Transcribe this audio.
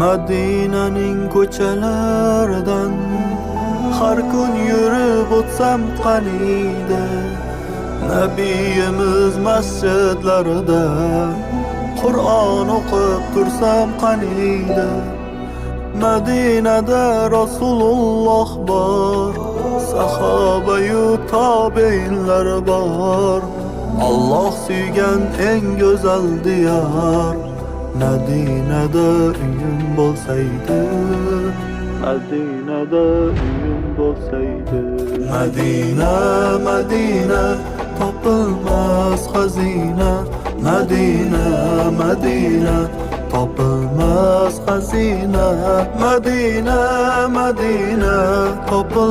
Madinaning ko'chalaridan har kun yurib o'tsam qaniydi. Nabiyimiz masjidlarida Qur'on o'qib tursam qaniydi. Madinada Rasululloh bor, sahobayu tobeinlar bor. Alloh suygan eng go'zal diyor. Madinada uyim bo'lsaydi, Madinada uyim bo'lsaydi. Madina, Madina, topilmas xazina. Madina, Madina, topilmas xazina. Madina, Madina, topilmas.